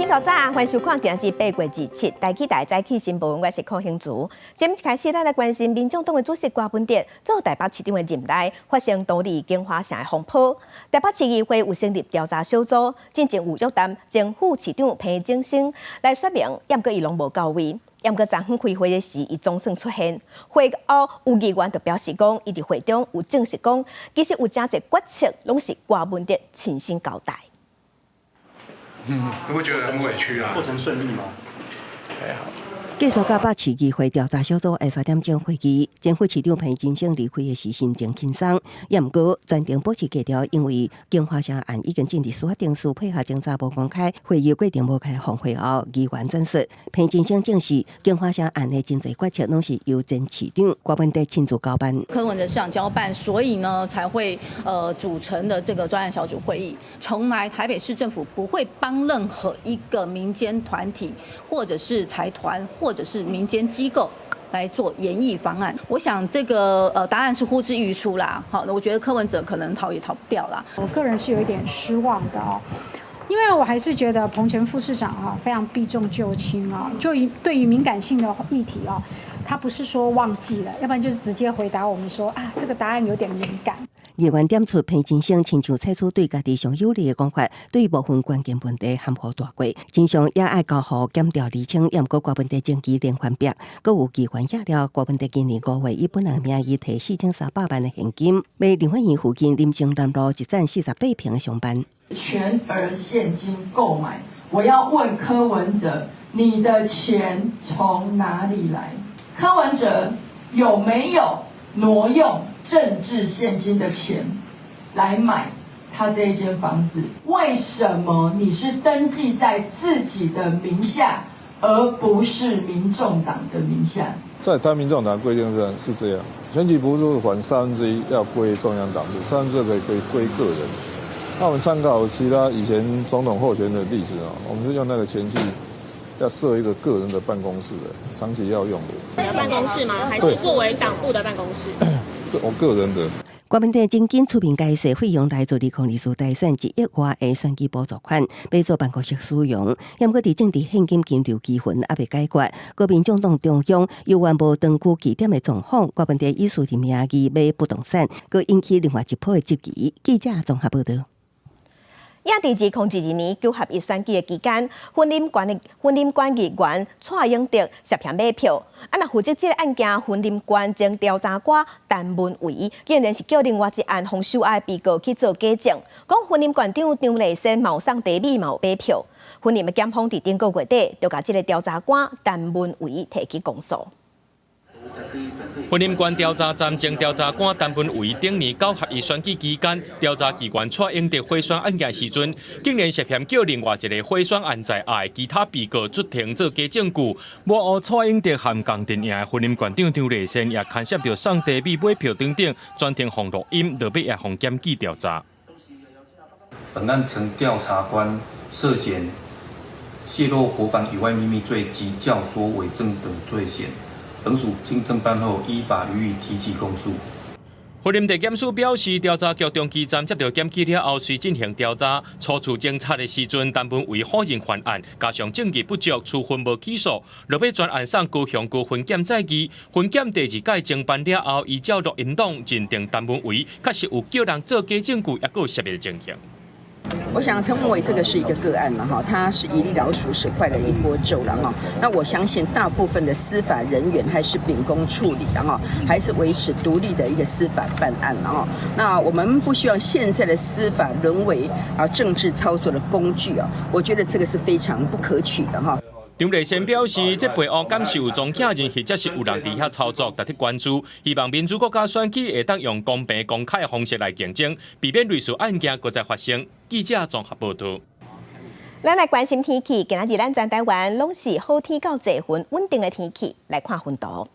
早早，歡迎收看今日8月27台起台早起新聞，我是柯興竹。先開始，咱來關心民眾黨的主席柯文哲做台北市長的任內發生都佇京華城的風波。台北市議會有成立調查小組，進前有約談前副市長彭正聲來說明，毋過伊攏無到位。毋過昨昏開會的時，伊總算出現。會後有議員就表示講，伊佇會中有證實講，其實有誠濟決策攏是柯文哲親身交代。嗯，會不會覺得很委屈啊？過程順利嗎？還好。繼續台北市議會調查小組下3點鐘會議，前副市長彭金生離開的時心情輕鬆，也毋過全程保持低調，因為京華城案已經進入司法程序，配合偵查無公開，會議過程無開放會後，議員轉述彭金生證實京華城案的真濟決策攏是由前市長柯文哲親自交辦。柯文哲市長交辦，所以呢才會組成的這個專案小組會議。從來台北市政府不會幫任何一個民間團體或者是財團或者是民間機構來做研議方案，我想這個答案是呼之欲出啦。好，我覺得柯文哲可能逃也逃不掉啦。我個人是有一點失望的哦，因為我還是覺得彭前副市長啊非常避重就輕啊，就於對於敏感性的議題啊，他不是說忘記了，要不然就是直接回答我們說啊，這個答案有點敏感。議員點出彭金生親像採取對家己上有利的講法，對部分關鍵問題含糊帶過，真相也愛交予檢調釐清。毋過柯文哲前期連環逼，閣有議員也料柯文哲今年5月以本人名義提4300萬的現金，買林園附近林森南路一棧48坪的商辦。全額現金購買，我要問柯文哲，你的錢從哪裡來？柯文哲有沒有挪用政治獻金的錢來買他這一間房子？為什麼你是登記在自己的名下，而不是民眾黨的名下？在台民眾黨規定是這樣，選舉補助款1/3要歸中央黨部，2/3可以歸個人。那我們參考其他以前總統候選的例子啊，我們是用那個錢去要設一個個人的辦公室的，長期要用的。辦公室嗎？還是作為黨部的辦公室？我個人的。柯文哲真緊出面解釋，費用來自2024大選1億外的選舉補助款，買做辦公室使用。毋過佇政治獻金金流糾紛猶未解決，國民眾黨中央猶原無長久據點的狀況，柯文哲以私人名義買不動產，閣引起另外一波的質疑。記者綜合報道。也佇2022年九合一選舉的期間，雲林縣議員蔡英德涉嫌買票。啊，若負責這个案件，雲林縣前調查官陳文維，竟然是叫另外一案予收押的被告去做假證，講雲林縣長張麗善嘛有送茶米嘛有買票。雲林的檢方佇頂個月底，就共這个調查官陳文維提起公訴。雲林縣調查站前調查官陳文維頂年九合一選舉期間，調查機關蔡英德賄選案件時陣，竟然涉嫌叫另外一個賄選案在押的其他被告出庭做假證據。幕後蔡英德和仝陣營的雲林縣長張麗善也牽涉著送茶米買票等等，全程予錄音，落尾也予檢舉調查。本案曾調查官涉嫌洩露國防以外秘密罪及教唆偽證等罪嫌。本署經偵辦後，依法予以提起公訴。雲林地檢署表示，調查局中基站接到檢舉了後，遂進行調查。初次偵查的時陣，陳文維否認犯案，加上證據不足，處分無起訴。落尾全案送高雄高分檢再議，分檢第二屆偵辦了後，依照錄音檔認定陳文維確實有叫人做假證據，抑閣有涉密的情形。我想陳文偉這個是一個個案嘛，哈，他是一粒老鼠屎壞了一鍋粥了，哈。那我相信大部分的司法人員還是秉公處理的，哈，還是維持獨立的一個司法辦案，哈。那我們不希望現在的司法淪為政治操作的工具啊，我覺得這個是非常不可取的，哈。張麗善表示，這背後敢是有莊客人，或者是有人佇遐操作，值得關注。希望民主國家選舉會當用公平公開的方式來競爭，避免類似案件閣再發生。記者綜合報道。咱來關心天氣，今仔日咱全台灣攏是好天到濟雲穩定的天氣。來看雲圖。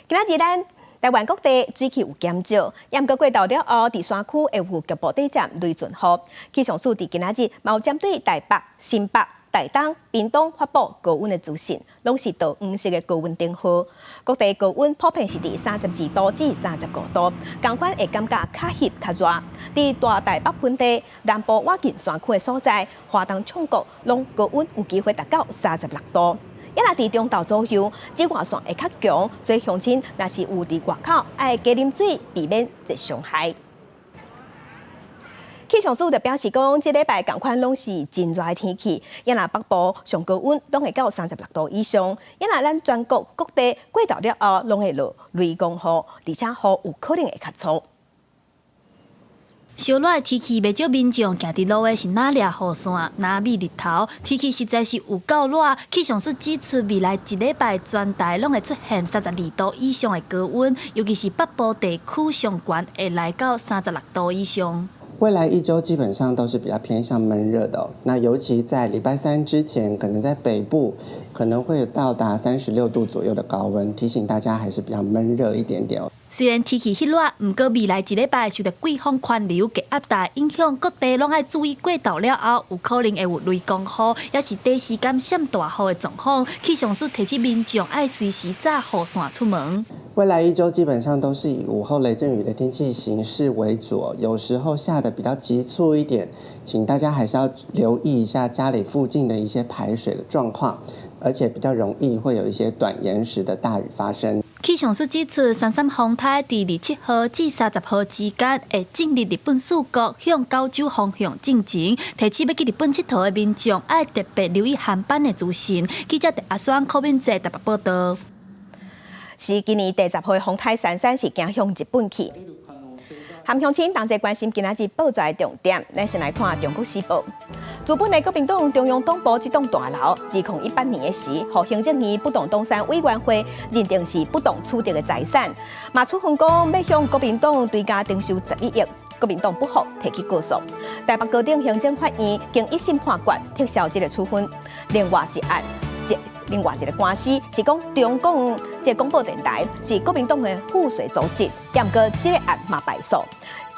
今仔日咱台灣各地水汽有減少，毋過過晝了後，佇山區會有局部短暫雷陣雨。氣象署佇今仔日嘛有針對台北、新北、台東、屏東發布高溫的資訊，攏是桃黃色的高溫燈號。各地高溫普遍是佇32度至35度，仝款會感覺較翕較熱。佇大台北盆地、南部倚近山區的所在，花東衝國攏高溫有機會達到36度。抑若佇中晝左右，紫外線會較強，所以鄉親若是有佇外口，愛加啉水，避免熱傷害。氣象署就表示講，這禮拜仝款攏是真熱的天氣，抑若北部上高溫攏會到36度以上，抑若咱全國各地過晝了後攏會落雷公雨，而且雨有可能會較粗。燒熱的天氣，袂少民眾行佇路的是若掠雨傘，若覕日頭，天氣實在是有夠熱。氣象署指出，未來一禮拜全台攏會出現32度以上的高溫，尤其是北部地區上懸會來到36度以上。未來一周基本上都是比較偏向悶熱的，那尤其在禮拜三之前，可能在北部可能會到達36度左右的高溫，提醒大家還是比較悶熱一點點。雖然天氣彼熱，毋過未來一禮拜受著季風環流低壓帶影響，各地攏愛注意過晝了後有可能會有雷公雨，抑是短時間閃大雨的狀況。氣象署提醒民眾愛隨時紮雨傘出門。未來一周基本上都是以午後雷陣雨的天氣形勢為主，有時候下得比較急促一點，請大家還是要留意一下家裡附近的一些排水的狀況，而且比較容易會有一些短延時的大雨發生。氣象署指出，三三風颱佇27號至30號之間會進入日本四國，向九州方向進前。提醒欲去日本𨑨迌的民眾愛特別留意航班的資訊。記者阿雙柯敏哲台北報道。是今年第十號風颱珊珊是行向日本去。含鄉親同齊關心今仔日報紙的重點，咱先來看《中國時報》。日本的國民黨中央黨部這棟大樓，2018年的時，予行政院不動東山委員會認定是不當取得的財產，嘛處分講欲向國民黨追加徵收11億，國民黨不服，提起告訴。台北高等行政法院經一審判決撤銷這個處分。另外一案，另外一個官司是講中廣這個廣播電台是國民黨的附隨組織，毋過這個案嘛敗訴。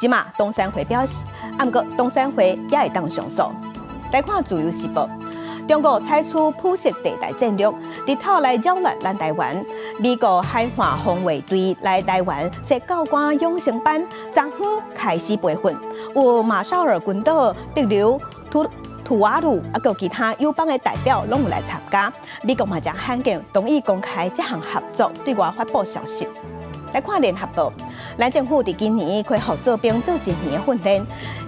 這馬東山會表示，毋過東山會也會當上訴。來看《自由時報》，中國採取灰色地帶戰略，日頭來擾亂咱台灣。美國海岸防衛隊來台灣設教官養成班，昨昏開始培訓，有馬紹爾群島、帛琉、吐瓦魯啊，閣其他友邦的代表攏有來參加。美國嘛誠罕見同意公開這項合作，對外發布消息。來看聯合報，咱政府佇今年開予做兵做一年的訓練，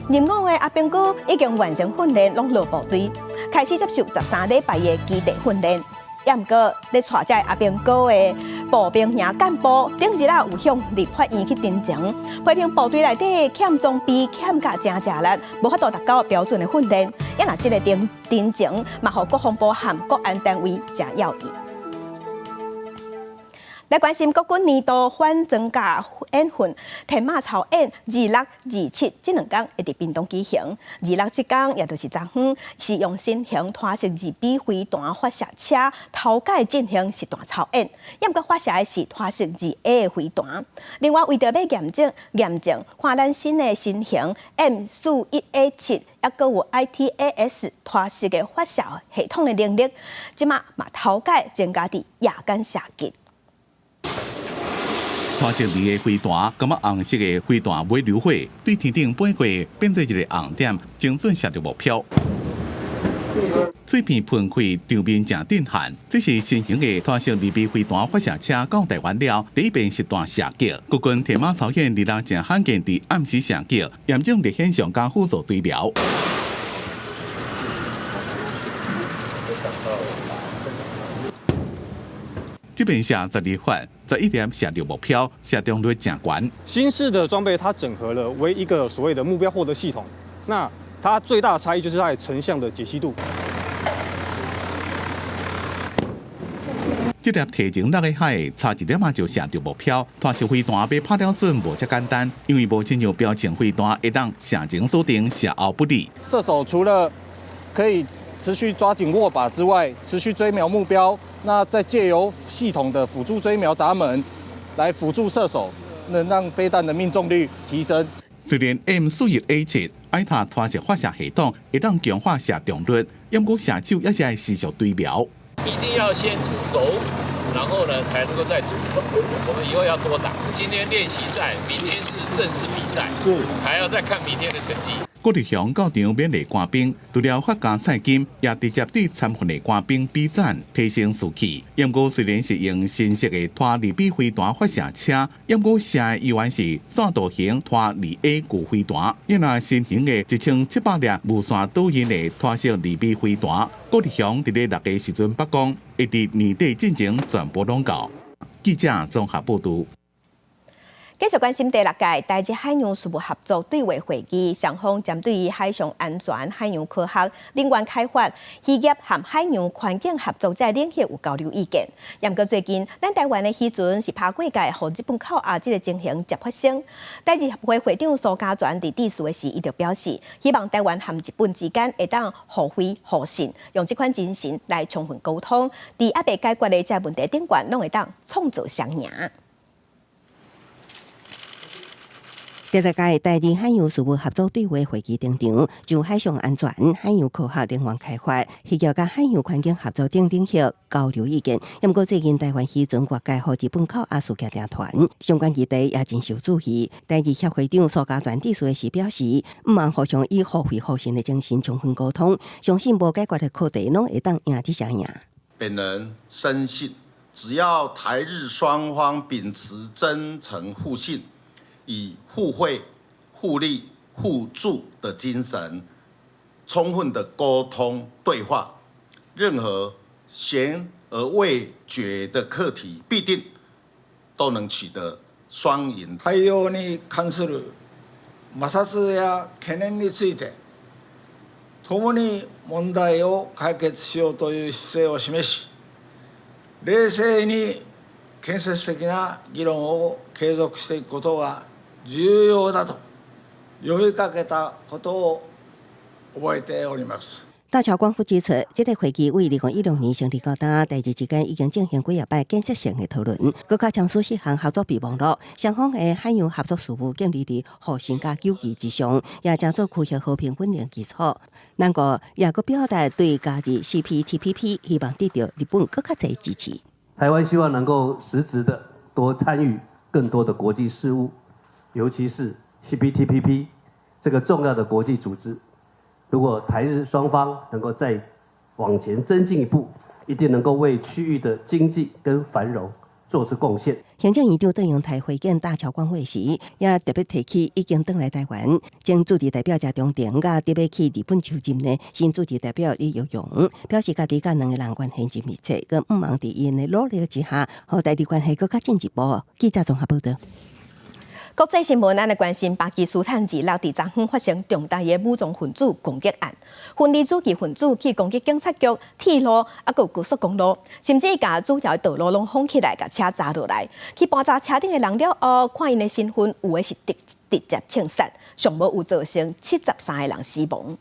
入伍的阿兵哥已經完成訓練，攏落部隊，開始接受13禮拜的基地訓練。也毋過咧帶這阿兵哥的步兵營幹部，頂日仔有向立法院去陳情，批評部隊內底欠裝備、欠甲誠食力，無法度達到標準的訓練。抑若這个陳情，嘛予國防部和國安單位誠訝異。來關心國軍年度反裝甲演訓天馬操演，二六、二七這兩工會佇屏東舉行。二六這工，也就是昨昏，是用新型拖式2B 飛彈發射車頭擺進行實彈操演，抑毋過發射的是拖式2A 的飛彈。另外，為著欲驗證，看咱新的新型 M41A7，抑閣有 ITAS 拖式的發射系統的能力，這馬嘛頭擺增加佇夜間射擊。拖式2A 飛彈，感覺紅色的飛彈尾流火，對天頂飛過，變做一个紅點，精準射著目標。碎片噴開，場面誠震撼。這是新型的拖式2B 飛彈發射車到台灣了，第一遍實彈射擊。國軍天馬操演二六誠罕見佇暗時射擊，驗證熱顯像佮輔助對瞄。這邊射12發，11粒射著目標，射中率誠懸。新式的裝備，它整合了為一個所謂的目標獲得系統。那它最大的差異就是它的成像的解析度。這粒提前落去海，差一點仔就射著目標。拖式飛彈欲拍了準無遮簡單，因為無親像標槍飛彈會當射前鎖定，射後不利。射手除了可以持續抓緊握把之外，持續追瞄目標。那再借由系統的輔助追瞄閘門，來輔助射手，能讓飛彈的命中率提升。雖然 M41A7 矮塔拖式發射系統會當強化射中率，毋過射手也是愛持續對瞄。一定要先熟，然後呢，才能夠再組。我們以後要多打。今天練習賽，明天是正式比賽，還要再看明天的成績。郭立雄到場勉勵官兵，除了發加菜金，也直接對參訓的官兵比讚，提升士氣。毋過雖然是用新式的拖2B 飛彈發射車，毋過射的依然是線道型拖2A 舊飛彈。另外新型的1700粒無線導引的拖式2B 飛彈，郭立雄佇咧六月時陣曝光，會佇年底進行全部攏到。記者綜合報導。繼續關心第六屆台日海洋事務合作對話會議，雙方針對於海上安全、海洋科學、能源開發、漁業和海洋環境合作這領域有交流意見。毋過最近，咱台灣的漁船是拍過界，予日本扣押這个情形捷發生。台日協會會長蘇嘉全佇致辭的時，伊就表示，希望台灣和日本之間會當互惠互信，用這款精神來充分溝通，佇猶未解決的這問題頂懸，攏會當創造雙贏。第六屆台日海洋事務合作對話會議登場，就海上安全、海洋科學、能源開發、漁業佮海洋環境合作等領域交流意見。毋過最近台灣漁船越界予日本扣押事件成傳，相關議題也真受注意。台日協會長蘇嘉全致辭時表示，毋望互相以互惠互信的精神充分溝通，相信無解決的課題攏會當贏得雙贏。本人深信，只要台日雙方秉持真誠互信，以互惠、互利、互助的精神，充分的溝通對話，任何懸而未決的課題，必定都能取得雙贏。海洋に関する摩擦や懸念について、共に問題を解決しようという姿勢を示し、冷静に建設的な議論を継続していくことが重要だと呼びかけたことを覚えております。大橋官府指出，這个會議為2016年成立到今，台日之間已經進行幾若擺建設性的討論，閣較簽署四項合作備忘錄，雙方的海洋合作事務建立佇互信佮友誼之上，也成做區域和平穩定基礎。難過也閣表達對加入 CPTPP，希望得到日本閣較濟支持。台灣希望能夠實質的多參與更多的國際事務，尤其是 CPTPP 這個重要的國際組織。如果台日雙方能夠再往前增進一步，一定能夠為區域的經濟跟繁榮做出貢獻。行政院長卓榮泰會見大橋管會時，也特別提起已經轉來台灣，前駐日代表謝長廷佮準備去日本就任的新駐日代表李玉榮，表示家己佮兩个人關係真密切，閣毋望佇𪜶的努力之下，予台日關係閣較進一步。記者綜合報導。國際新聞，咱來關心巴基斯坦二六佇昨昏發生重大的武裝分子攻擊案，分離主義分子去攻擊警察局、鐵路，抑閣有高速公路，甚至共主要道路攏封起來，共車砸落來。去盤查車頂的人了後，看𪜶的身份，有的是直接槍殺，上無有造成73個人死亡。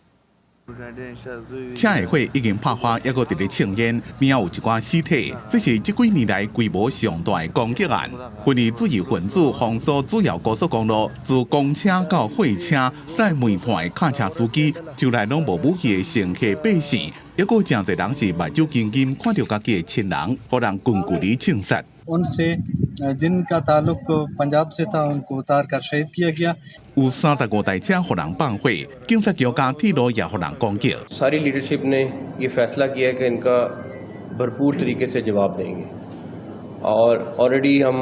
車的火已經拍花，抑閣佇咧衝煙，邊仔有一寡屍體。這是這幾年來規模上大的攻擊案。分離主義分子封鎖主要高速公路，自公車到貨車，載煤炭的卡車司機，就來攏無武器的乘客百姓，抑閣誠濟人是目睭金金看著家己的親人，予人近距離槍殺。 उनसे जिनका ताल्लुक पंजाब से था उनको उतार कर शहीद किया गया。有35台車予人放火，警察局佮鐵路也予人攻擊。 सारी लीडरशिप ने ये फैसला किया है कि इनका भरपूर तरीके से जवाब देंगे और ऑलरेडी हम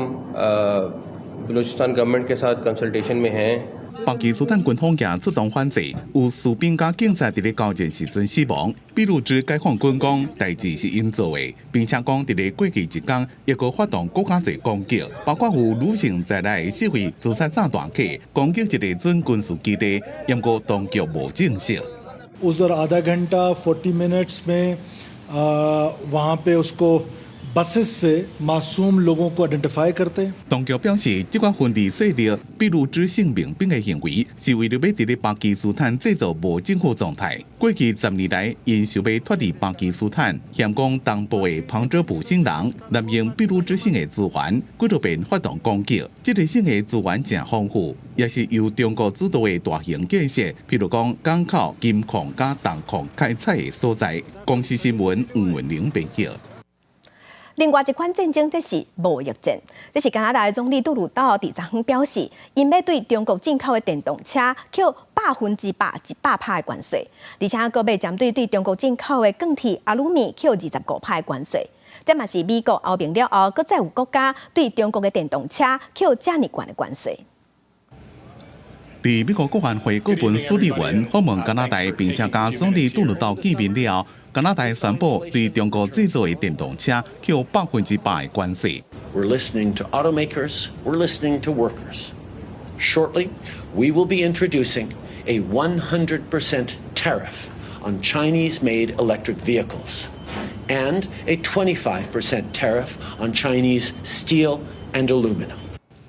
बलूचिस्तान गवर्नमेंट के साथ कंसल्टेशन में हैं。巴基斯坦軍方也出動反制，有士兵佮警察佇咧交戰時陣死亡。俾路支解放軍講，代誌是𪜶做的，並且講佇咧過去一工，抑閣發動閣較濟攻擊，包括有女性在內的四位自殺炸彈客攻擊一個準軍事基地，毋過當局無證實。 उस दौरान आधा घंटा 40 मिनट्स में वहाँ पे उसको Buses से मासूम लोगों को आइडेंटिफाई करते。當局表示，這款分離勢力俾魯之性民兵的行為，是為著欲佇咧巴基斯坦製造無政府狀態。過去10年來，𪜶想欲脫離巴基斯坦，嫌講東部的旁遮普省人濫用俾魯之省的資源，幾落遍發動攻擊。這个省的資源誠豐富，也是由中國主導的大型建設，譬如講港口、金礦佮銅礦開採的所在。公視新聞吳文玲編譯。另外一款戰爭，這是貿易戰。這是加拿大的總理杜魯道佇昨昏表示，𪜶欲對中國進口的電動車扣100%100趴的關稅，而且閣欲針對對中國進口的鋼鐵、阿魯米扣25趴的關稅。這嘛是美國、歐盟了後，閣再有國家對中國的電動車扣遮爾懸的關稅。佇美國國安會顧問蘇利文訪問加拿大，並且佮總理杜魯道見面了後，加拿大宣布對中國製造的電動車扣100%的關稅。 We're listening to automakers, we're listening to workers. Shortly, we will be introducing a 100% tariff on Chinese-made electric vehicles and a 25% tariff on Chinese steel and aluminum.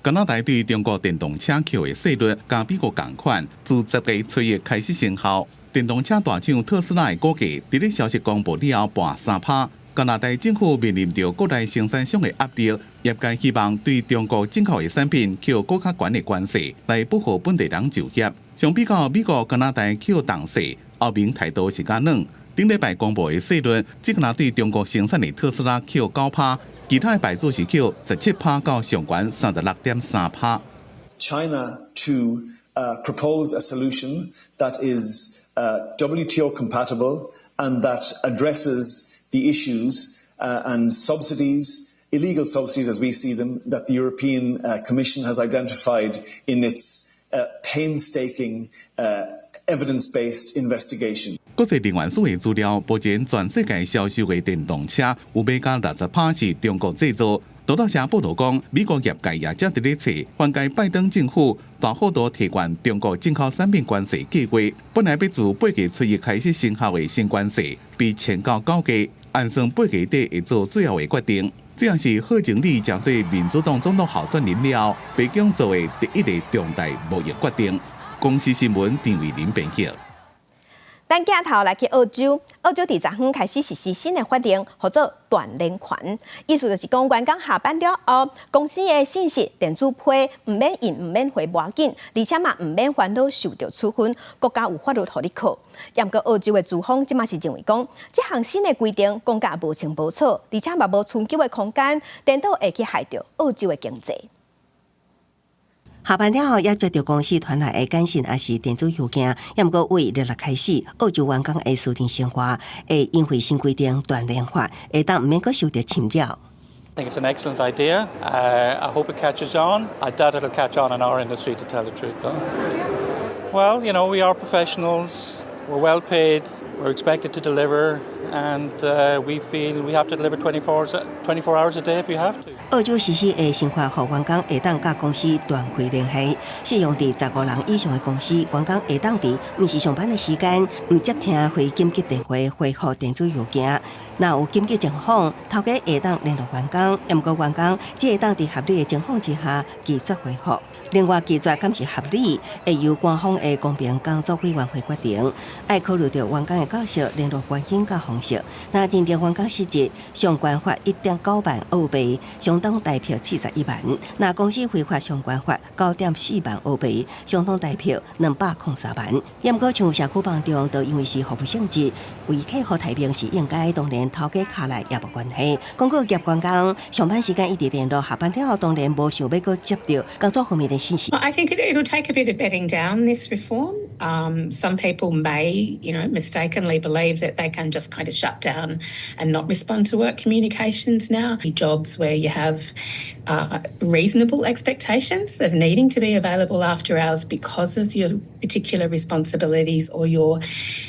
加拿大對中國電動車扣的稅率，佮美國仝款，自10月初一開始生效。電動車大廠特斯拉的股價，佇咧消息公布了後，跋3趴。加拿大政府面臨著國內生產商的壓力，業界希望對中國進口的產品扣閣較懸的關稅，來保護本地人就業。相比較美國、加拿大扣重稅，歐盟態度是較軟。頂禮拜公布的稅率，只敢若對中國生產的特斯拉扣9趴，其他的牌子是扣17趴到上懸36.3趴。 China to propose a solution that is WTO compatible and that addresses the issues and subsidies, illegal subsidies as we see them, that the European Commission has identified in its painstaking evidence-based investigation. 國際能源署的資料，目前全世界銷售的電動車有欲加60趴是中國製造。路透社報導講，美國業界也正佇咧揣，緩解拜登政府大幅度提懸中國進口產品關稅計劃。本來欲自8月初一開始生效的新關稅，被延到9月，按算8月底會做最後的決定。這也是賀錦麗成做民主黨總統候選人了後，白宮做的第一个重大貿易決定。公視新聞陳慧琳編譯。咱鏡頭來去澳洲，澳洲佇昨昏開始實施新的法令，號做斷聯權。意思就是講，員工下班了後，公司的信息、電子批毋免印，毋免回無要緊，而且嘛毋免煩惱受著處分，國家有法律予你靠。毋過澳洲的資方這馬是認為講，這項新的規定講甲無清無楚，而且嘛無尋求的空間，顛倒會去害著澳洲的經濟。下班了後，猶接著公司傳來的簡訊，抑是電子郵件。毋過對禮六開始，澳洲員工的私人生活會因為新規定斷聯法，會當毋免閣受著侵擾。 I think it's an excellent idea. I hope it catches on. I doubt it'll catch on in our industry, to tell the truth, though. Well, we are professionals. We're well paid. We're expected to deliver, and we feel we have to deliver 24 hours a day if we have to. 澳洲實施的新法，予員工會當佮公司斷開聯繫，適用佇15人以上的公司，員工會當佇毋是上班的時間，毋接聽非緊急電話、回覆電子郵件。若有緊急情況，頭家會當聯絡員工，毋過員工只會當佇合理的情況之下拒絕回覆。另外，拒絕敢是合理，會由官方的公平工作委員會決定。愛考慮著員工的角色、聯絡關係佮方式。若認定員工失職，上懸罰1.9萬澳幣，相當台幣71萬；若公司違法，上懸罰9.4萬澳幣，相當台幣203萬。毋過像社區房仲，就因為是服務性質，為客戶提名是應該，當然頭家敲來也無關係。講過業員工上班時間一直聯絡，下班了後當然無想欲閣接著工作方面的信息。 I think it'll take a bit of bedding down, this reform. Some people may mistakenly believe that they can just kind of shut down and not respond to work communications now. Jobs where you have reasonable expectations of needing to be available after hours because of your particular responsibilities or your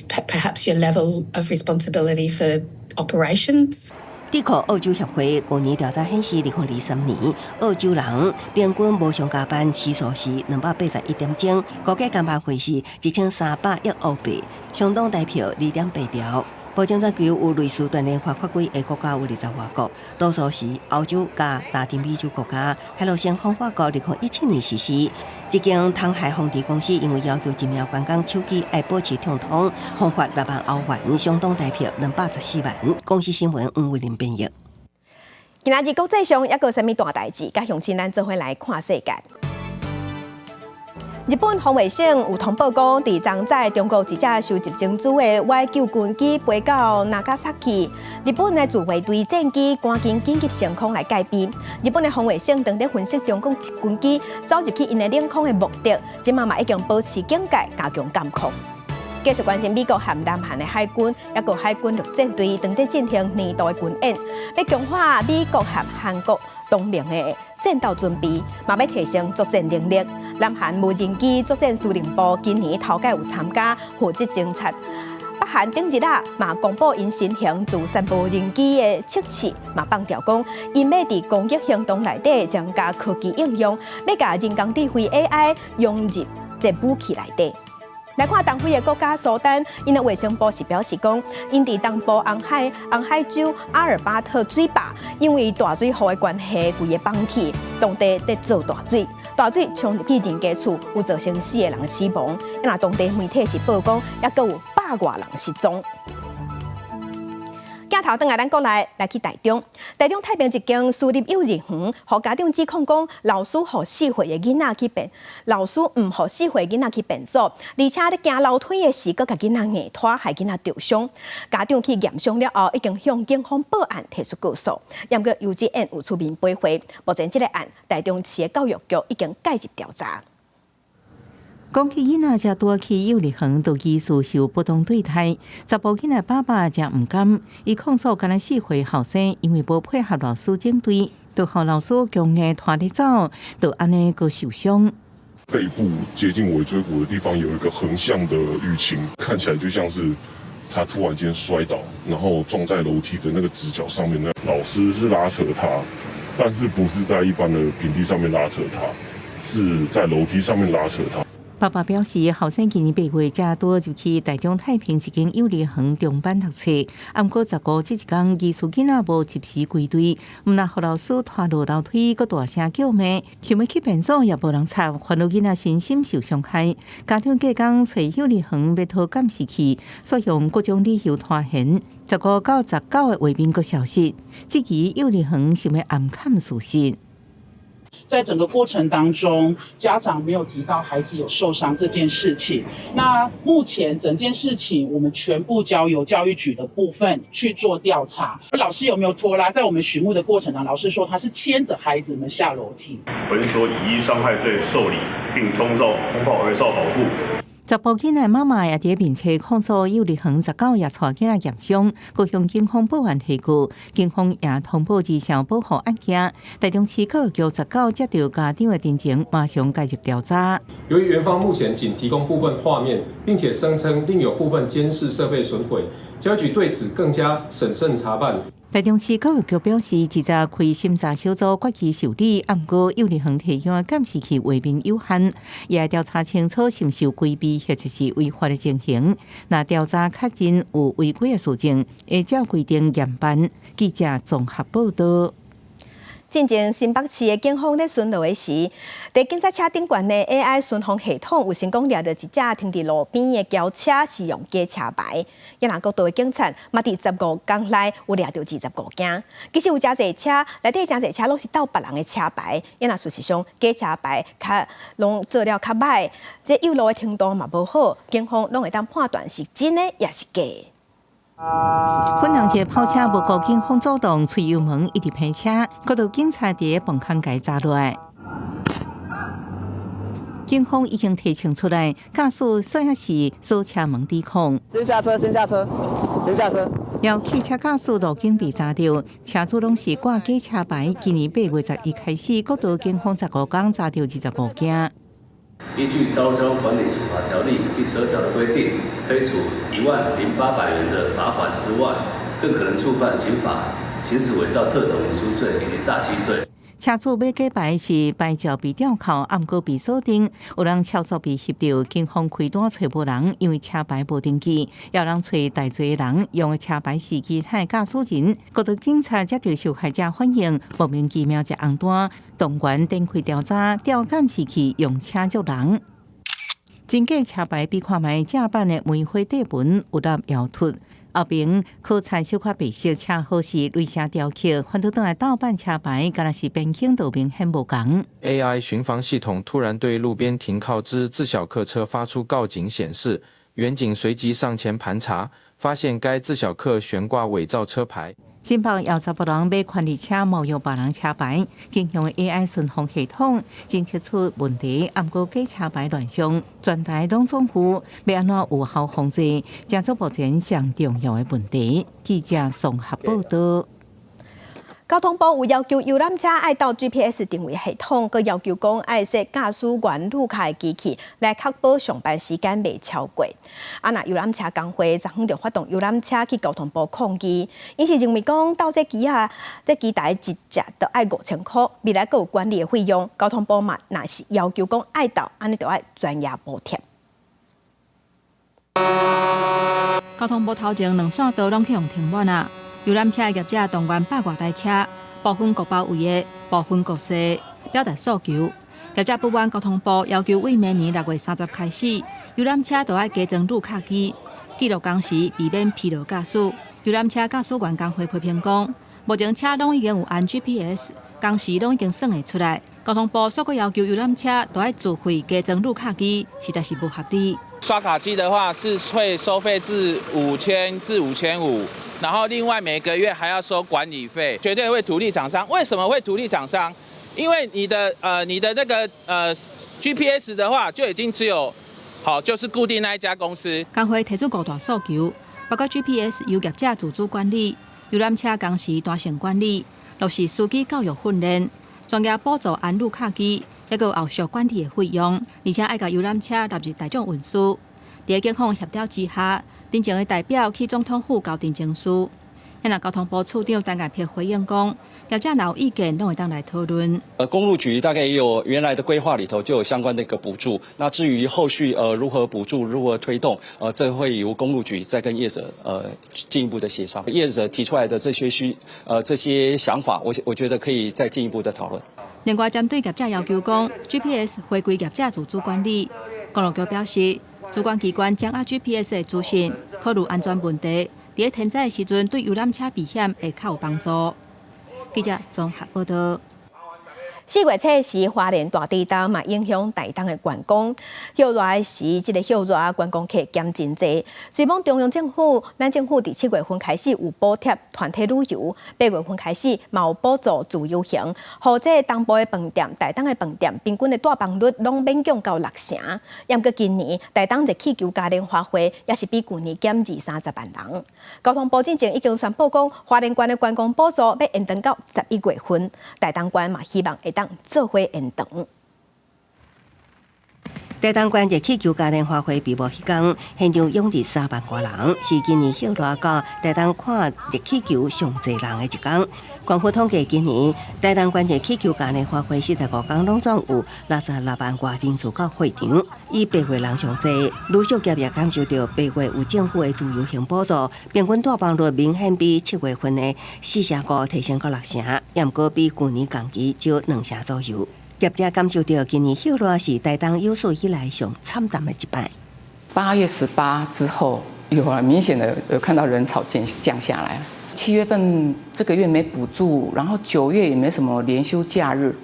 perhaps your level of responsibility for operations. 智庫澳洲協會舊年調查顯示，2023年澳洲人平均無償加班時數是281點鐘，估計加班費是1300億澳幣，相當台幣2.8兆。目前全球有類似斷鏈法法規的國家有二十外國，多數是歐洲佮拉丁美洲國家。海陸先鋒法國2017年實施。這間通海防治公司因為要求一名員工手機愛保持暢通，罰款6萬歐元，相當台幣214萬。公視新聞黃偉玲編譯。今仔日國際上猶閣有啥物大代誌？佮鄉親咱做伙來看世界。日本防衛省有通報講，佇昨早中國一隻收集情資的 Y 九軍機飛到那加薩奇，日本的自衛隊戰機趕緊緊急升空來戒備。日本的防衛省當咧分析中國軍機走入去𪜶的領空的目的，這馬嘛已經保持警戒，加強監控。繼續關心美國和南韓的海軍，抑閣海軍陸戰隊當咧進行年度的軍演，欲強化美國和韓國同盟的戰鬥準備，嘛欲提升作戰能力。南韓無人機作戰司令部今年頭擺有參加負責偵察。北韓頂日啊，嘛公布𪜶新型自殺無人機的測試，嘛放調講，𪜶欲佇攻擊行動內底增加科技應用，欲共人工智慧 AI 融入這武器內底。來看東非的國家蘇丹，𪜶的衛生部是表示講，𪜶佇東部紅海州阿爾巴特水壩，因為大水雨的關係，規个崩去，當地佇做大水，大水衝入去人家厝，有造成四个人死亡。若當地媒體是報講，猶閣有百外人失蹤。鏡頭轉來咱國內來去台中，台中太平一間私立幼兒園，予家長指控講，老師予4歲的囡仔去便，老師毋予4歲囡仔去便所，而且咧行樓梯的時，閣共囡仔硬拖，害囡仔著傷。家長去驗傷了後，已經向警方報案提出告訴。毋過幼稚園有出面駁回，目前這個案，台中市的教育局已經介入調查。講起囡仔才拄去幼兒園，就疑似受不當對待。查埔囡仔爸爸誠毋甘，伊控訴敢若4歲後生，因為無配合老師整隊，就予老師強硬拖咧走，就按呢閣受傷。背部接近尾椎骨的地方有一個橫向的淤青，看起來就像是他突然間摔倒，然後撞在樓梯的那個直角上面。那老師是拉扯他，但是不是在一般的平地上面拉扯他，是在樓梯上面拉扯他。爸爸表示，後生今年8月才拄入去台中太平一間幼兒園中班讀冊，毋過15這一工，疑似囡仔無及時歸隊，毋但予老師拖落樓梯，閣大聲叫罵，想欲去便所也無人插，煩惱囡仔身心受傷害。家長隔工揣幼兒園欲討監視器，煞用各種理由拖延。15到19的畫面閣消失，這期幼兒園想欲掩蓋事實。在整個過程當中，家長沒有提到孩子有受傷這件事情。那目前整件事情，我們全部交由教育局的部分去做調查。老師有沒有拖拉？在我們詢問的過程當中，老師說他是牽着孩子們下樓梯。本所以意傷害罪受理，並通報兒少保護。查埔囡仔媽媽也佇面冊控訴幼兒園19也帶囡仔驗傷，閣向警方報案提告，警方也通報兒少保護案件。台中市教育局十九接到家長的陳情，馬上介入調查。由於園方目前僅提供部分畫面，並且聲稱另有部分監視設備損毀，教育局對此更加審慎查辦。台中市教育局表示，直接開審查小組決議受理，毋過幼兒園提供的監視器畫面有限，也調查清楚是毋是有規避或者是違法的情形。若調查確認有違規的事情，會照規定嚴辦。記者綜合報道。進前新北市的警方咧巡邏的時，佇警察車頂懸的 AI 巡防系統有成功掠著一隻停佇路邊的轎車是用假車牌。也若國道的警察嘛，佇15工內有掠著25件。其實有誠濟車，內底誠濟車攏是盜別人的車牌。也若事實上假車牌較攏做了較䆀，這誘路的程度嘛無好，警方攏會當判斷是真的抑是假的。粉紅色跑車無顧警方阻擋，催油門一直拼車，國道警察佇棚空共查落來。警方已經提醒出來，駕駛煞是鎖車門指控。先下車，先下車，先下車。有汽車駕駛路肩被查著，車主攏是掛假車牌。今年8月11開始，國道警方15工查著25件。依據《道路交通管理處罰條例》第12條的規定，可以處10,800元的罰款之外，更可能觸犯刑法行駛偽造特種文書罪以及詐欺罪。車主欲改牌時牌照被吊扣，毋過被鎖定，有人超速被翕著，警方開單揣無人，因為車牌無登記，有人揣大濟人用的車牌司機和駕駛人，國道警察接著受害者反映，莫名其妙接紅單，動員展開調查，調監視器用車捉人。真假車牌比看覓正版的梅花底紋有粒搖脫。後爿可採小可白色車禍時雷聲雕刻，翻倒轉來盜版車牌，敢若是變輕都明顯無仝。 AI 巡防系統突然對路邊停靠之自小客車發出告警顯示，員警隨即上前盤查，發現該自小客懸掛偽造車牌。新北有查埔人買權利車冒用別人車牌，警用 AI 巡防系統偵測出問題，毋過假車牌亂象，全台攏總有，欲按怎有效防治，成做目前上重要的問題。記者綜合報道。交通部有要求遊覽車愛鬥 GPS 定位系統，閣要求講愛設駕駛員錄卡的機器來確保上班時間袂超過。啊，若遊覽車工會昨昏就發動遊覽車去交通部抗議，𪜶是認為講鬥這機仔，這機台一隻著愛5000箍，未來閣有管理的費用。交通部嘛，若是要求講愛鬥，按呢著愛全額補貼。交通部頭前兩線道攏去予停滿啊！遊覽車業者動員百外台車，部分國包位的，部分國勢，表達訴求。業者不滿交通部要求，為明年6月30開始，遊覽車都愛加裝路卡機，記錄工時，避免疲勞駕駛。遊覽車駕駛員工會批評講，目前車攏已經有安 GPS，工時攏已經算會出來。交通部煞閣要求遊覽車都愛自費加裝路卡機，實在是無合理。刷卡機的話是會收費至5000至5500。然後另外每個月還要收管理費，絕對會圖利廠商。為什麼會圖利廠商？因為你的那個GPS 的話就已經只有好就是固定那一家公司。工會提出五大訴求，包括 GPS 由業者自主管理，遊覽車工時彈性管理，落實司機教育訓練，專業補助安路卡機，抑閣有後續管理的費用，而且愛共遊覽車納入大眾運輸。佇警方協調之下，陳情的代表去總統府交陳情書。那交通部處長陳建平回應講，業者若有意見，攏會當來討論。公路局大概也有原來的規劃裡頭就有相關的一個補助。那至於後續如何補助、如何推動，這會由公路局再跟業者進一步的協商。業者提出來的這些想法，我覺得可以再進一步的討論。另外，針對業者要求講 GPS 回歸業者自主管理，公路局表示，主管機關掌握 GPS 的資訊，考慮安全問題，佇咧天災的時陣，對遊覽車避險會較有幫助。記者綜合報道。 4月初時，花蓮大地震嘛影響台東的觀光。歇熱的時，這個歇熱觀光客減真濟。雖罔中央政府，咱政府佇7月份開始有補貼團體旅遊，8月份開始嘛有補助自由行，予這個東部的飯店、台東的飯店平均的帶房率攏勉強到六成。毋過今年台東熱氣球嘉年華會也是比舊年減二三十萬人。交通部進前已經宣布講，花蓮縣的觀光補助欲延長到11月份，台東縣嘛希望會當做伙延長。台東縣熱氣球嘉年華會閉幕彼工，現場湧入3萬外人，是今年歇熱到台東看熱氣球上濟人的一工。官府統計，今年台東縣熱氣球嘉年華會45工攏總有66萬外人次到會場，以8月人上濟。旅宿業也感受著八月有政府的自由行補助，平均帶房率明顯比7月份的4.5成提升到6成，也毋過比舊年同期少2成左右。業者感受著今年歇熱是台東有史以來上慘淡的一擺。 8月18之後，有了明顯的有看到人潮降降下來。7月份這個月沒補助，然後9月也沒什麼連休假日，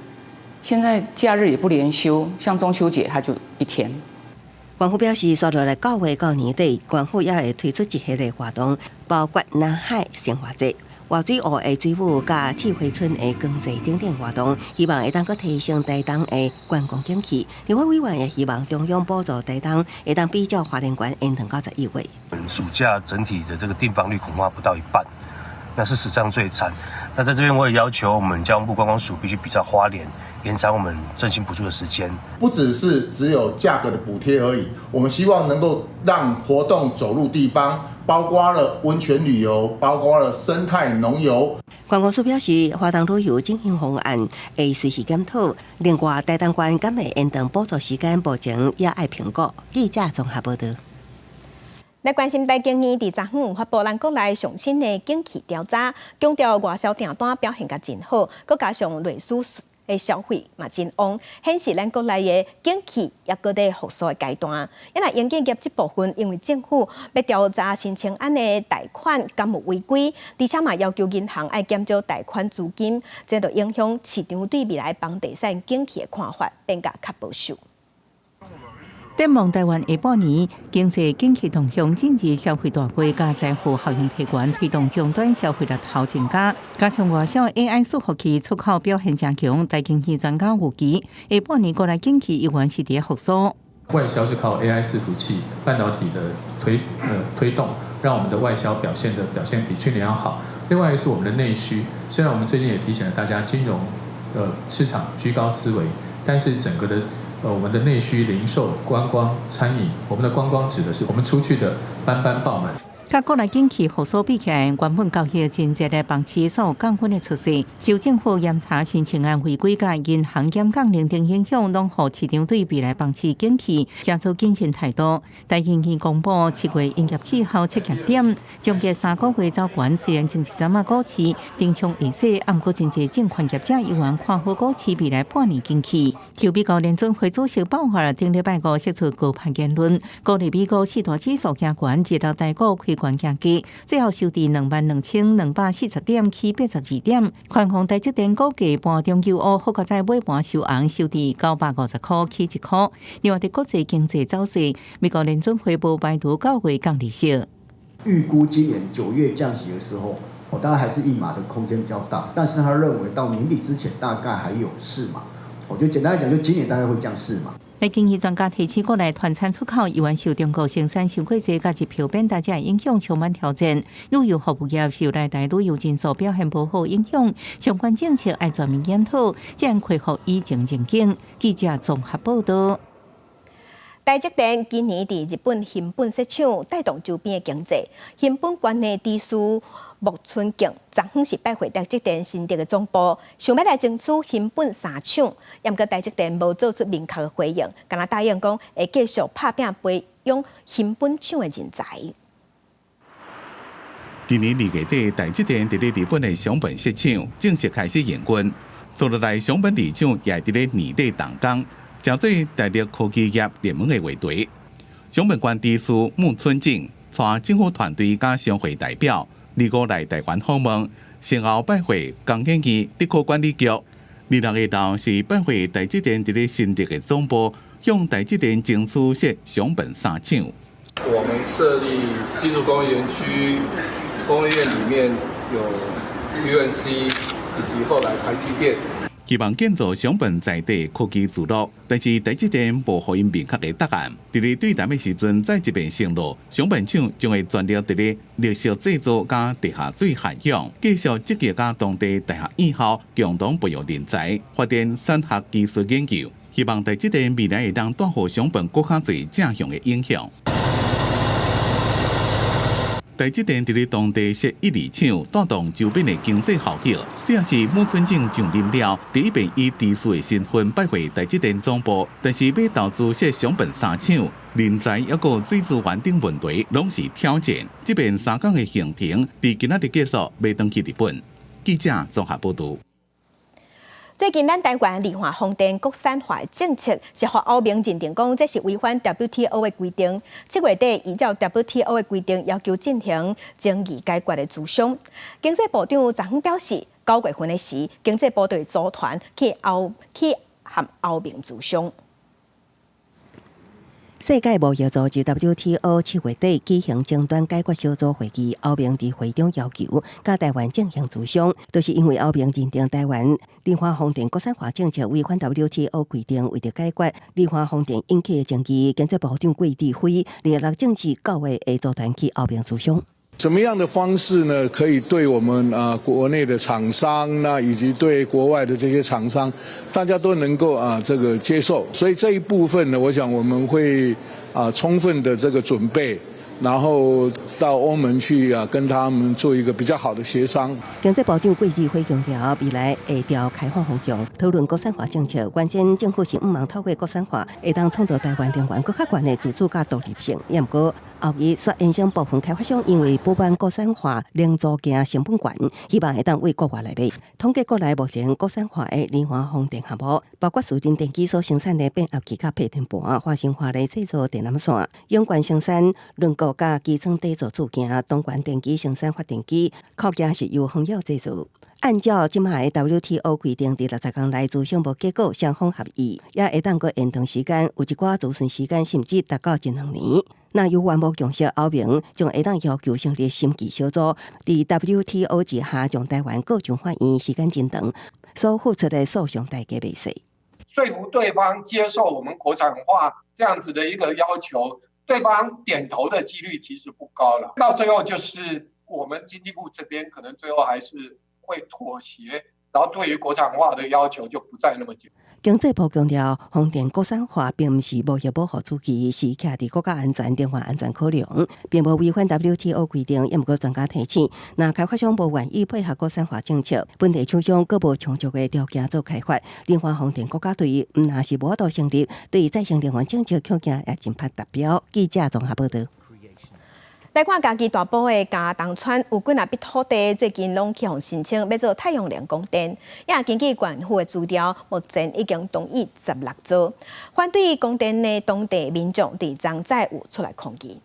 現在假日也不連休，像中秋節它就一天。縣府表示，紲落來9月到年底，縣府也會推出一系列活動，包括南海生活節、活水湖的水舞、佮鐵花村的光祭等等活動，希望會當閣提升台東的觀光景氣。另外，委員也希望中央補助台東，會當比照花蓮縣延長到11月。暑假整體的這個訂房率恐怕不到一半，那是史上最慘。那在這邊我也要求我們交通部觀光署必須比照花蓮延長我們振興補助的時間。不只是只有價格的補貼而已，我們希望能夠讓活動走入地方。包括了溫泉旅遊，包括了生態農遊。觀光署表示，華東旅遊振興方案會隨時檢討。另外，台東縣敢會延長補助時間，目前也愛評估。記者綜合報道。來關心台經院佇昨昏發布咱國內上新的景氣調查，強調外銷訂單表現甲真好，閣加上內需的消費嘛真旺，顯示咱國內的景氣猶閣佇復甦的階段。因為營建業這部分，因為政府欲調查申請案的貸款敢有違規，而且嘛要求銀行愛減少貸款資金，這就影響市場對未來房地產景氣的看法變甲較保守。展望台灣下半年經濟景氣動向，進入消費大季，佮財富效應提懸，推動終端消費力頭增加。加上外銷 AI 伺服器出口表現誠強，台經院專家預期下半年國內景氣依然是佇復甦。外銷是靠 AI 伺服器、半導體的推動，讓我們的外銷表現比去年要好。另外一個是我們的內需，雖然我們最近也提醒了大家，金融市場居高思危，但是整個的我們的內需、零售、觀光、餐飲，我們的觀光指的是我們出去的班班爆滿。佮國內景氣復甦比起來，原本交易真濟的房市所降溫的趨勢，受政府嚴查申請案違規佮銀行減降認定影響，攏予市場對未來房市景氣持做謹慎態度。台經院公布7月營業氣候測驗點，終結3個月走懸，雖然前一陣仔股市重創下勢，毋過真濟證券業者依然看好股市未來半年景氣。受美國聯準會主席鮑爾頂禮拜五釋出鷹派言論，鼓勵美國四大指數行懸，直到台股開懸行低，最後收佇22,240點，起82點。環控台積電股價盤中九烏，好佳哉尾盤收紅，收佇950塊，起1塊。另外，佇國際經濟走勢，美國聯準會無排除9月降利息。預估今年9月降息的時候，哦，當然還是1碼的空間比較大，但是他認為到年底之前大概還有4碼。我覺得簡單來講，就今年大概會降4碼。台經濟專家提醒，國內團餐出口依然受中國生產傷過濟、佮日票變大遮影響充滿挑戰。旅遊服務業受來台旅遊人數表現無好影響，相關政策愛全面檢討，才能恢復以前情景。記者綜合報道。台積電今年佇日本熊本設廠，帶動周邊的經濟。熊本縣的知事木村敬，昨昏是拜會台積電新竹的總部，想欲來爭取熊本三廠，毋過台積電無做出明確的回應，干焦答應講會繼續拍拚培養熊本廠的人才。今年2月底，台積電佇咧日本的熊本設廠正式開始營運，紲落來熊本里長也佇咧年底動工，成做台日科技業聯盟的話題。熊本縣知事木村敬帶政府團隊佮商會代表，25來台灣訪問，先後拜會工研院竹科管理局。26下晝是拜會台積電佇咧新竹的總部，向台積電爭取設熊本三廠。我們設立新竹工業園區，工業園裡面有 UMC 以及後來台積電。希望建造熊本在地科技聚落，但是台積電無予𪜶明確的答案。佇咧對談的時陣，再一遍承諾，熊本廠將會全力佇咧綠色製造佮地下水涵養，繼續積極佮當地大學院校共同培育人才，發展產學技術研究。希望台積電未來會當帶予熊本閣較濟正向的影響。台積電佇咧當地設一二廠，帶動周邊的經濟效益。這也是木村敬上任了第一遍以知事的身份拜會台積電總部，但是欲投資設熊本三廠，人才猶閣水資源等問題，攏是挑戰。這遍3工的行程，佇今仔日結束，欲轉去日本。記者綜合報道。最近，咱台灣離岸風電國產化政策是予歐盟認定講，這是違反 WTO 的規定。7月底，依照 WTO 的規定，要求進行爭議解決的諮商。經濟部長昨昏表示，9月份的時，經濟部會組團去和歐盟諮商。世界貿易組織 WTO 7月底舉行爭端解決小組會議，歐盟佇會中要求佮台灣進行諮商，就是因為歐盟認定台灣離岸風電國產化政策違反 WTO 規定，為著解決離岸風電引起的爭議，經濟部長郭智輝26正式9月會組團去歐盟諮商。怎麼樣的方式呢？可以對我們啊國內的廠商，那以及對國外的這些廠商，大家都能夠啊這個接受。所以這一部分呢，我想我們會啊充分的這個準備然後到歐盟去啊，跟他們做一個比較好的協商。經濟部長桂議會強調，未來會朝開放方向討論國產化政策。關鍵政府是毋望透過國產化，會當創造台灣能源閣較懸的自主佮獨立性。也毋過後日煞衍生部分開發商因為不滿國產化零組件成本懸，希望會當對國外來買。統計國內目前國產化的能源風電項目，包括士林電機所生產的變壓器佮配電盤、華星華麗製造電纜線、永冠生產輪毂佮機艙底座組件、東莞電機生產發電機，扣件是由鴻耀製造。按照這擺的 WTO 規定，佇60天內諮商無結果，雙方合意，也會當閣延長時間，有一寡諮詢時間甚至達到一兩年。若猶原無共識，歐盟將會當要求成立審議小組，佇 WTO 之下將台灣告上法院，時間真長，所付出的訴訟代價袂細。說服對方接受我們國產化這樣子的一個要求，對方點頭的幾率其實不高了。到最後就是我們經濟部這邊可能最後還是會妥協，然後對於國產化的要求就不再那麼緊。經濟部強調，風電國產化並毋是貿易保護主義，是徛佇國家安全、能源安全考量，並無違反 WTO 規定。也毋過專家提醒，若開發商無願意配合國產化政策，本地廠商閣無充足的條件做開發，能源風電國家隊毋若是無法度成立，對再生能源政策恐驚也真歹達標。記者綜合報道。來看嘉義大埔的佳冬村，有幾若筆土地最近攏去予申請欲做太陽能光電，也根據縣府的資料，目前已經同意16座。反對光電的當地民眾佇昨早有出來抗議。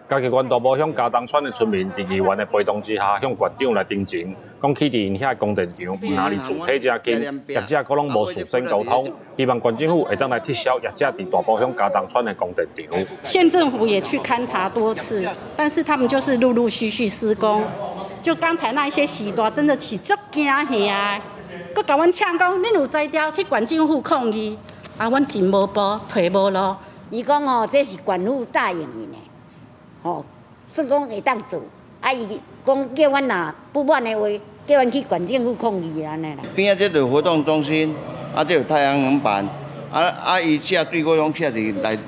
嘉義縣大埔鄉佳冬村的村民，佇議員的陪同之下，向縣長來陳情，講起佇𪜶遐光電場，毋若離住體遮近，業者閣攏無事先溝通，希望縣政府會當來撤銷業者佇大埔鄉佳冬村的光電場。縣政府也去勘察多次，但是他們就是陸陸續續施工。就剛才那一些時段，真的是足驚嚇，閣共阮嗆講，恁有才調去縣政府抗議，啊，阮真無步，退無路。伊講吼，這是縣府答應𪜶的。吼，算講會當做，啊，伊講叫阮若不滿的話，叫阮去縣政府抗議按呢啦。邊仔這就活動中心，啊，這有太陽能板，啊啊，伊設水果攏設佇內，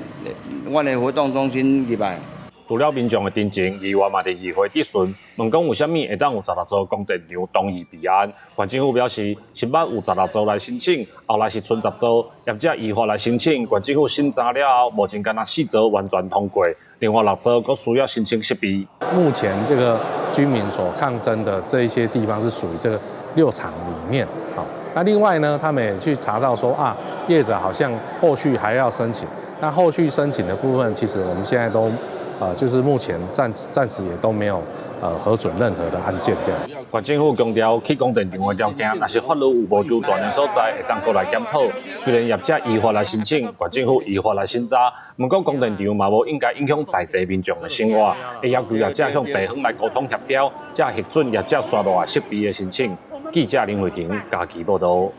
阮的活動中心入來。除了民眾的陳情，議員嘛佇議會質詢，問講為啥物會當有16座光電場同意備案？縣政府表示，新北有16座來申請，後來是賰10座，業者依法來申請，縣政府審查了後，目前干焦4座完全通過，另外6座閣需要申請設備。目前這個居民所抗爭的這一些地方是屬於這個六廠裡面，好，那另外呢，他們也去查到說啊，業者好像後續還要申請，那後續申請的部分，其實我們現在都。就是目前暫時也都沒有核准任何的案件這樣子。縣政府強調，起光電場的條件，若是法律有無周全的所在，會當閣來檢討。雖然業者依法來申請，縣政府依法來審查，毋過光電場嘛無應該影響在地民眾的生活，會要求業者向地方來溝通協調，才核准業者紲落來設備的申請。記者林慧婷嘉義報道。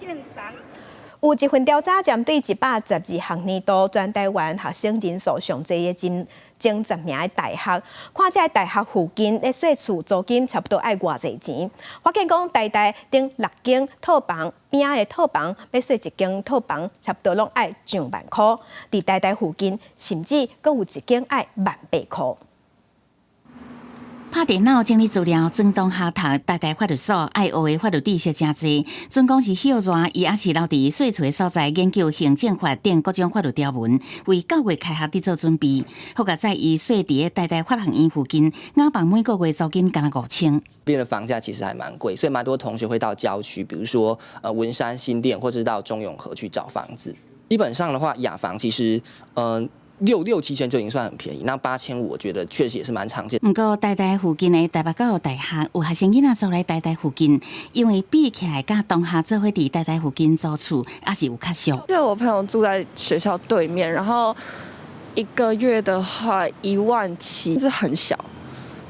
有一份調查針對112學年度全台灣學生人數上濟的前10名的大學，看這个大學附近咧稅厝租金差不多愛偌濟錢。發現講台大頂六間套房邊仔的套房，欲稅一間套房，差不多攏愛上萬箍。佇台大附近，甚至閣有一間愛18,000箍。拍電腦整理資料，專當下讀台大法律所愛學的法律知識誠濟。準講是歇熱，伊猶是留佇稅厝的所在研究行政法等各種法律條文，為9月開學佇做準備。好佳哉伊稅佇台大法學院附近，雅房每個月租金干焦5,000。邊的房價其實還蠻貴，所以蠻多同學會到郊區，比如說文山、新店，或是到中永和去找房子。基本上的話，雅房其實六七千就已經算很便宜，那8,500我覺得確實也是蠻常見。毋過台大附近的台北教育大學有學生囡仔租來台大附近，因為比起來佮同學做伙佇台大附近租厝，猶是有較俗。就我朋友住在學校對面，然後一個月的話1.7萬，是很小。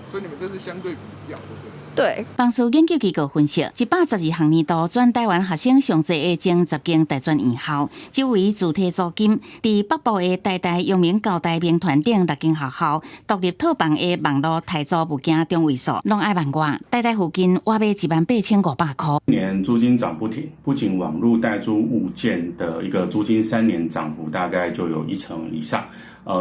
所以你們這是相對比較，對不對？對。房市研究機構分析，112學年度全台灣學生上濟的前10間大專院校，周圍自提租金，佇北部的台大、陽明交大、銘傳等六間學校，獨立套房的網路台租物件中位數，攏愛萬外。台大附近倚欲18,500箍。今年租金漲不停，不僅網路代租物件的一個租金3年漲幅大概就有1成以上。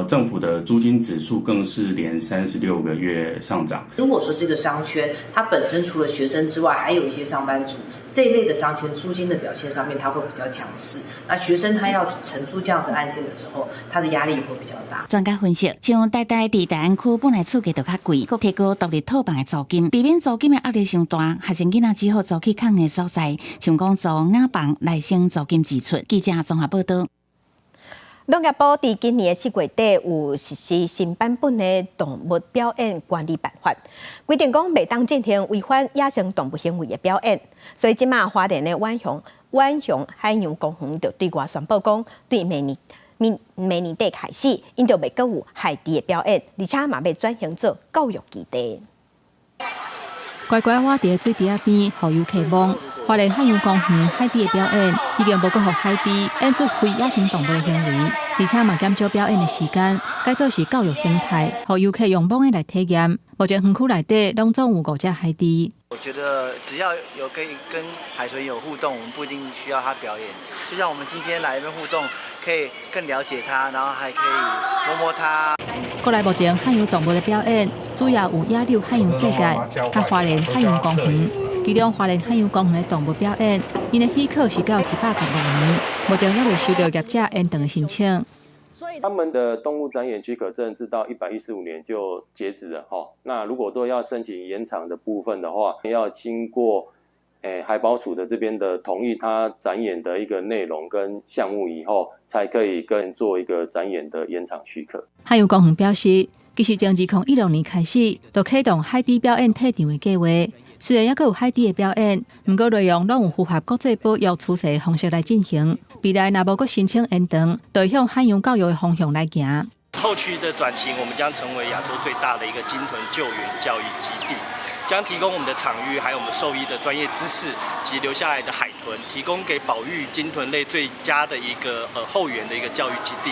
政府的租金指數更是連36個月上漲。如果說這個商圈，它本身除了學生之外，還有一些上班族，這一類的商圈租金的表現上面，它會比較強勢。那學生他要承租這樣子案件的時候，他的壓力也會比較大。專家分析，像台大佇大安區本來厝價就較貴，閣提高獨立套房的租金，避免租金的壓力傷大，學生囡仔只好租去空的所在，像講租雅房來省租金支出。記者綜合報道。農業部佇今年的7月底有實施新版本的動物表演管理辦法，規定講袂當進行違反野生動物行為的表演。所以這馬花蓮的遠雄海洋公園就對外宣布講，對明年底開始，𪜶就袂閣有海豬的表演，而且嘛欲轉型做教育基地。乖乖倚佇水池仔邊，予遊客摸。花蓮海洋公園海豬的表演已經無閣予海豬演出非野生動物的行為，而且嘛減少表演的時間，改做是教育形態，予遊客用摸的來體驗。目前園區內底攏總有五隻海豬。我覺得只要有可以跟海豚有互動，我們不一定需要它表演。就像我們今天來這邊互動，可以更了解它，然後還可以摸摸它。過來目前海洋動物的表演，主要有野柳海洋世界、佮花蓮海洋公園。其中花蓮海洋公園的動物表演，𪜶的許可是到115年，目前猶未收到業者延長的申請。他們的動物展演許可證是到115年就截止了哈。那如果都要申請延長的部分的話，要經過海保署的這邊的同意，他展演的一個內容跟項目以後，才可以跟做一個展演的延長許可。海洋公園表示，其實從2016年開始，就啟動海豬表演退場的計劃。雖然猶閣有海豬的表演，毋過內容攏有符合國際保育趨勢的方式來進行。未來若無閣申請延長，就會向海洋教育的方向來行。後續的轉型，我們將成為亞洲最大的一個鯨豚救援教育基地，將提供我們的場域，還有我們獸醫的專業知識及留下來的海豚，提供給保育鯨豚類最佳的一個後援的一個教育基地。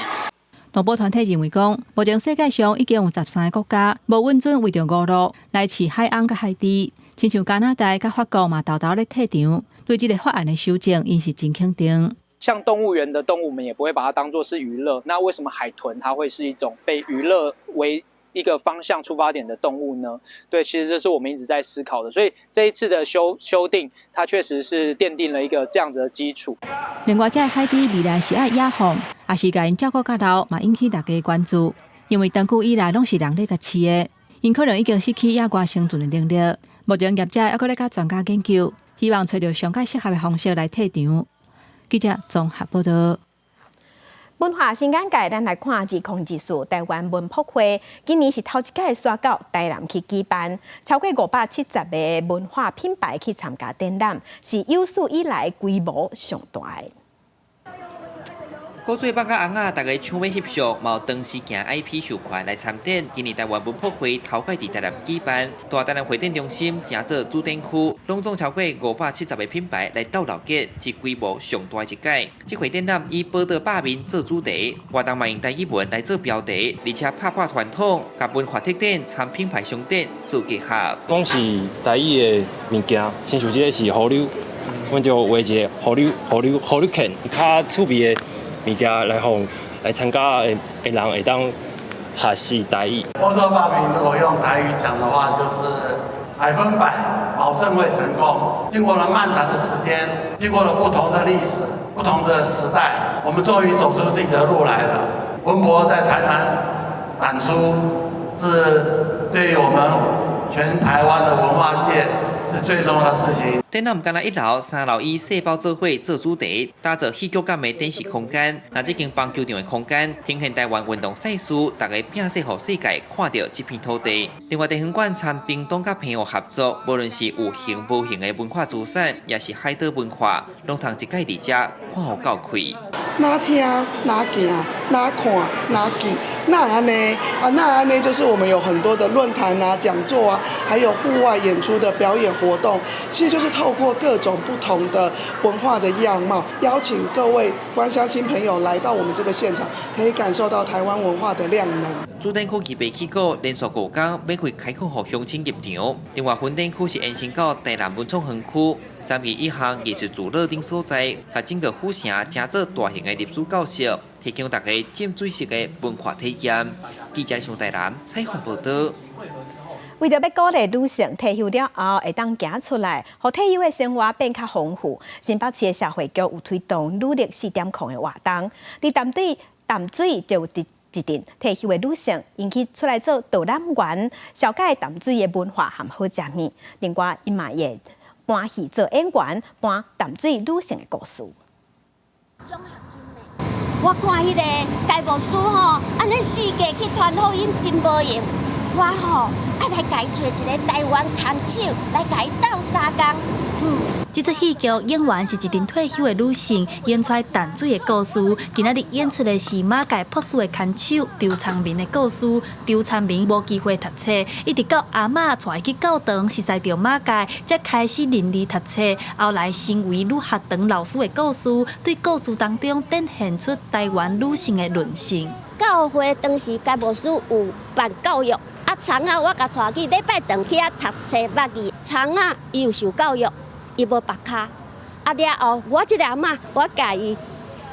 動保團體認為講，目前世界上已經有13個國家無允准為著娛樂來飼海鰪佮海豬，親像加拿大佮法國嘛，沓沓咧退場，對這个法案的修正，𪜶是真肯定。像動物園的動物，我們也不會把它當作是娛樂。那為什麼海豚它會是一種被娛樂為一個方向出發點的動物呢？對，其實這是我們一直在思考的。所以這一次的修訂，它確實是奠定了一個這樣子的基礎。另外，這个海豬未來是愛野放，抑是共𪜶照顧較老，嘛引起大家關注。因為長久以來攏是人咧共飼的，𪜶可能已經失去野外生存的能力。目前業者猶閣咧佮專家研究，希望揣著上較適合的方式來退場。記者綜合報道。文化新眼界，咱來看2024台灣文博會，今年是頭一屆徙到台南去舉辦，超過570個文化品牌去參加展覽，是有史以來規模上大的。古做放甲尪仔，大家搶欲翕相，嘛有長時間 IP 授權來參展。今年台灣文博會頭擺佇台南舉辦，大台南會展中心成做主展區，攏總超過570個品牌來鬥鬧熱，是規模上大一屆。這回展覽以寶島百面做主題，活動嘛用台語文來做標題，而且拍破傳統，共文化特展參品牌商店做結合。講是台語的物件，親像這个是雨柳，阮就畫一个雨柳、雨柳、雨柳犬，較趣味的物件來予來參加的人會當學習台語。寶島百面如果用台語講的話，就是100%保證會成功。經過了漫長的時間，經過了不同的歷史、不同的時代，我們終於走出自己的路來了。文博在台南展出，是對於我們全台灣的文化界是最重要的事情。展覽敢若一樓、三樓以細胞做伙做主題，打造戲劇感的展示空間。那這間棒球場的空間，呈現台灣運動賽事，大家拼勢予世界看著這片土地。另外，地方館參屏東佮澎湖合作，無論是有形無形的文化資產，抑是海島文化，攏通一擺佇遮看予夠開。哪聽哪行哪看哪記，哪會按呢啊？哪會按呢？就是我們有很多的論壇啊、講座啊，還有戶外演出的表演活動，其實就是透過各種不同的文化的樣貌，邀請各位觀鄉親朋友來到我們這個現場，可以感受到台灣文化的量能。主展區預備起閣，連續5天免費開放予鄉親入場。另外，分展區是延伸到台南文創園區， 321項藝術聚落等所在，共整個府城成做大型的歷史教室，提供大家浸水式的文化體驗。記者上台南採訪報道。為著欲鼓勵女性退休了後會當行出來，予退休的生活變較豐富，新北市的社會局有推動女力4.0的活動。佇淡水，淡水就有一陣退休的女性，𪜶去出來做導覽員，紹介淡水的文化和好食物。另外，𪜶嘛會搬戲做演員，搬淡水女性的故事。我看彼个解牧師吼，按呢四界去傳福音真無閒。我吼愛來共伊揣一个台灣牽手，來共伊鬥相共。這齣戲劇演員是一陣退休的女性，演出淡水的故事。今仔日演出的是馬偕博士的牽手周聰明的故事。周聰明無機會讀冊，一直到阿嬤帶伊去教堂，熟似著馬偕，才開始認字讀冊。後來成為女學堂老師的故事，對故事當中展現出台灣女性的韌性。教會當時解牧師有辦教育。啊，蔥仔我共帶去禮拜轉去遐讀冊捌字。蔥仔伊有受教育，伊無縛跤。啊了後，我這个阿嬤，我共伊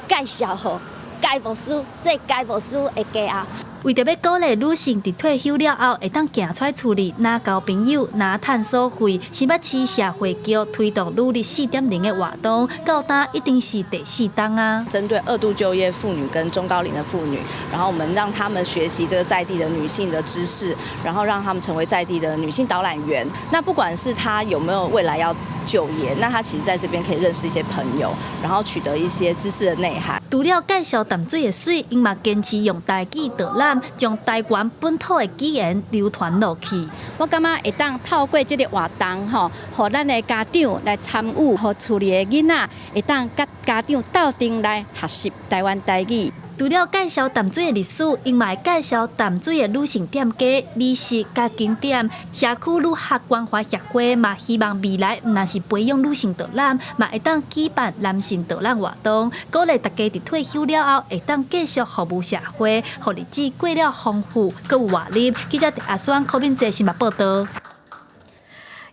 介紹予解牧師，做解牧師的家後。為著欲鼓勵女性佇退休了後會當行出厝裡，若交朋友，若趁所費，新北市社會局推動女力4.0的活動，到今已經是第四冬啊。針對二度就業婦女跟中高齡的婦女，然後我們讓他們學習這個在地的女性的知識，然後讓他們成為在地的女性導覽員。那不管是她有沒有未來要就業，那她其實在這邊可以認識一些朋友，然後取得一些知識的內涵。除了介紹淡水的水，𪜶嘛堅持用台語導覽，將台灣本土的語言流傳落去。我感覺會當透過這个活動，吼，予咱的家長來參與，予厝裡的囡仔會當佮家長鬥陣來學習台灣台語。除了介紹淡水的歷史，𪜶嘛會介紹淡水的女性店家、美食佮景點。社區女學關懷協會嘛希望未來毋但是培養女性導覽，嘛會當舉辦男性導覽活動，鼓勵大家佇退休了後會當繼續服務社會，予日子過了豐富，閣有活力。記者阿雙柯敏哲新聞報道。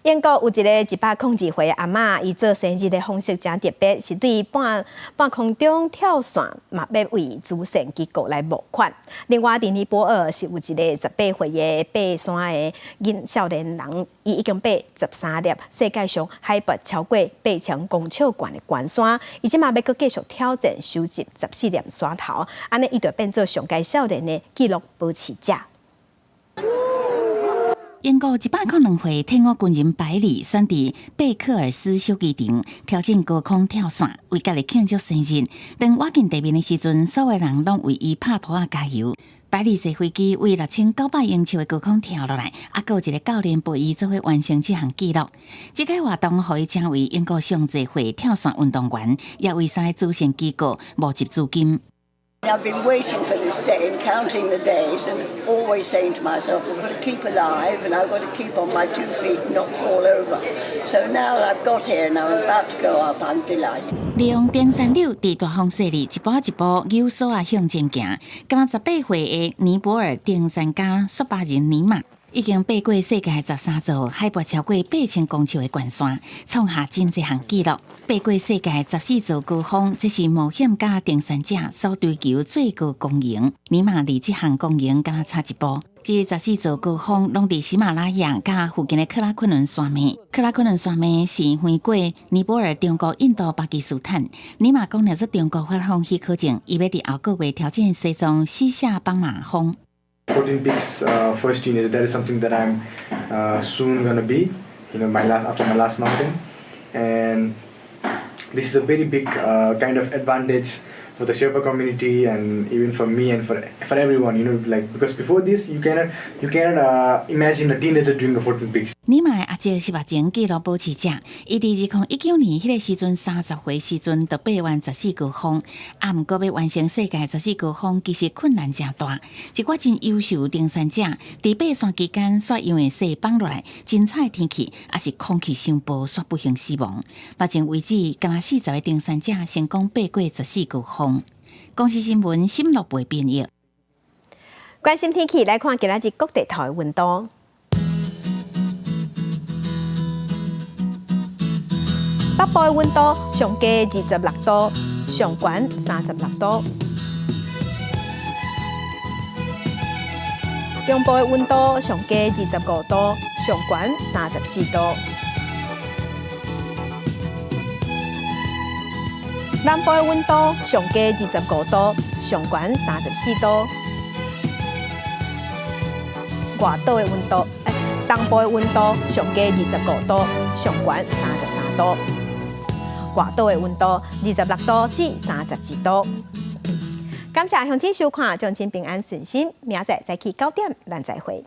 英國有一个102歲阿嬤，伊做生日的方式誠特別，是對半半空中跳傘，嘛欲為慈善機構來募款。另外，佇尼泊爾是有一个18歲的爬山的囡少年人，伊已經爬13粒世界上海拔超過8000公尺懸的懸山，伊這馬欲閣繼續挑戰收集14粒山頭，按呢伊就變做上佳少年的紀錄保持者。英國102歲退伍軍人百里選佇貝克爾斯小機場挑戰高空跳傘，為家己慶祝生日。當倚近地面的時陣，所有人攏為伊拍噗仔加油。百里坐飛機為6900英尺的高空跳落來，猶閣有一個教練陪伊做伙完成這項紀錄。這個活動予伊成為英國上濟歲跳傘運動員，也為三个慈善機構募集資金。 I've been waiting for this day and counting the days and always saying to myself, I've got to keep alive and I've got to keep on my two feet and not fall over. So now I've got here and I'm about to go up, I'm delighted. 利用登山溜佇大風勢裡一步一步扭索仔向前行，敢若18歲的尼泊爾登山家索巴仁尼瑪，已經爬過世界13座海拔超過8000公尺的懸山，創下真濟項紀錄。爬過世界14座高峰，這是冒險家登山者所追求最高光榮。尼瑪離這項光榮敢若差一步。這14座高峰攏佇喜馬拉雅佮附近的喀拉昆崙山脈。喀拉昆崙山脈是橫過尼泊爾、中國、印度、巴基斯坦。尼瑪講，若做中國發放許可證，伊欲佇後個月挑戰西藏希夏邦馬峰。 14 peaks first teenager. That is something that I'm soon gonna be. My last after my last mountain, and this is a very big kind of advantage for the Sherpa community and even for me and for everyone. Like because before this you cannot imagine a teenager doing a 14 peaks. 尼瑪的阿姐是目前紀錄保持者，伊佇2019年彼个時陣30歲時陣就爬完14高峰，啊，毋過欲完成世界14高峰，其實困難誠大。一寡真優秀登山者，佇爬山期間煞因為雪崩落來，真吵的天氣，抑是空氣傷薄，煞不幸死亡。目前為止，敢若40個登山者成功爬過14高峰。公視新聞沈樂培編譯。關心天氣，來看今仔日各地頭的溫度。北部的溫度上低26度，上懸36度。中部的溫度上低25度，上懸34度。南部的溫度上低25度，上懸34度。外島的溫度，東部的溫度上低25度，上懸33度。外島的溫度26度至31度。感謝鄉親收看，祝親平安順心。明仔載早起9點，咱再會。